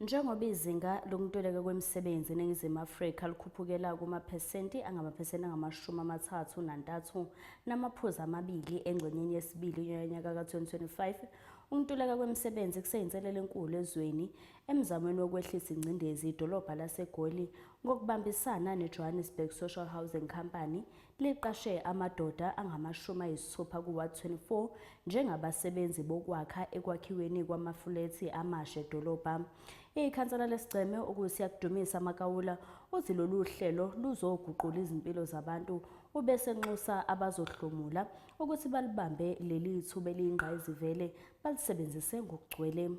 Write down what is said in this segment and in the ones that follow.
Njengoba izinga lokuntuleka kwemisebenzi eNingizimu Afrika likhuphukela kumaphesenti angamaphesenti angama-32.2 engxenyeni yesibili yonyaka ka-2025, ukuntuleka kwemisebenzi kuseyinselelo enkulu ezweni. Emzamweni wokwehlisa ingcindezi, idolobha laseGoli ngokubambisana neJohannesburg Social Housing Company liqashe amadoda angama-60 ku-Ward 24 njengabasebenzi bokwakha ekwakhiweni kwamafulethi amasha edolobha. Ikhansela lesigceme okuSiyakudumisa Makawula uthi lolu hlelo luzoguqula izimpilo zabantu, ubese nxusa abazohlomula ukuthi balibambe leli thuba eliyingqayizivele, balisebenzise ngokugcwele.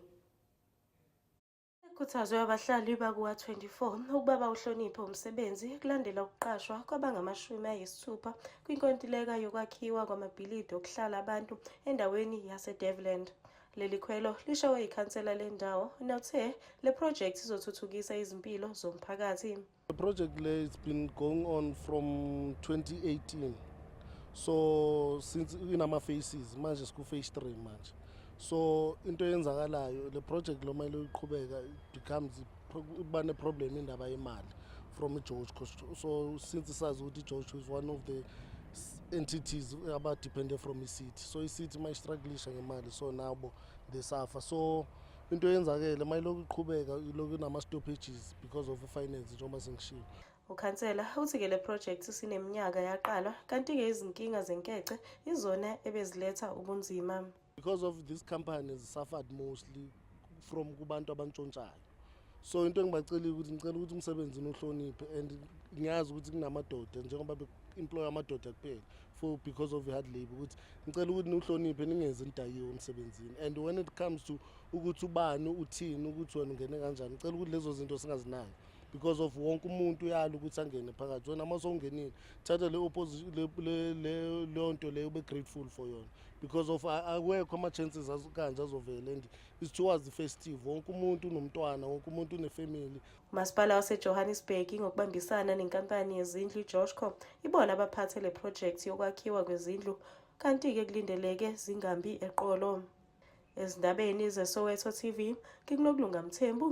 Kukhuthazwe abahlali bakuwa-24 ukuba bawuhloniphe umsebenzi kulandela ukuqashwa kwabangamashumi 60 kwinkontileka yokwakhiwa kwamabhilidi okuhlala abantu endaweni yaseDevland. Leli khwelo lishawe ikhansela lendawo nothe le project izothuthukisa izimpilo zomphakathi. The project le, it's been going on from 2018. So since inama phases, manje siku phase 3 manje. So into eyenzakalayo, le project lo mayilo iqhubeka, it becomes kuba ne problem indaba yemali from iJoshco. So since sazi ukuthi iJoshco is one of the entities abadepende from i-city. So i-city mayistrugglisha ngemali, so nabo they suffer. So into eyenzakele mayilokhu iqhubeka, ilokhu inama stoppages because of finance, njengoba sengishilo. Ukhansela uthi-ke le project isineminyaka yaqalwa, kanti-ke izinkinga zenkece izona ebeziletha ubunzima. Because of these companies suffered mostly from kubantu abantshontshayo, so into engibacelile ukuthi ngicela ukuthi umsebenzi uhloniphe, and ngiyazi ukuthi kunamadoda, njengoba be-employ amadoda kuphela for because of hard labor, ukuthi ngicela ukuthi niwuhloniphe, ningenzi nidakiwe emsebenzini. And when it comes to ukuthi ubani uthini, ukuthi wena ungene kanjani, ngicela ukuthi lezo zinto singazinaki, because of wonke umuntu uyala ukuthi angene phakathi. Wena uma sowungenile, thatha le opposite leyo nto leyo, ube grateful for yona, because of awekho ama-chances kanje azovela, and it's towards the festive, wonke umuntu unomntwana, wonke umuntu une-family. Umasipala waseJohannesburg ngokubambisana nenkampani yezindlu iJoshco ibona abaphathe le project yokwakhiwa kwezindlu, kanti-ke kulindeleke zingambi eqolo. Ezindabeni zeSoweto TV, nginguNokulunga Mthembu.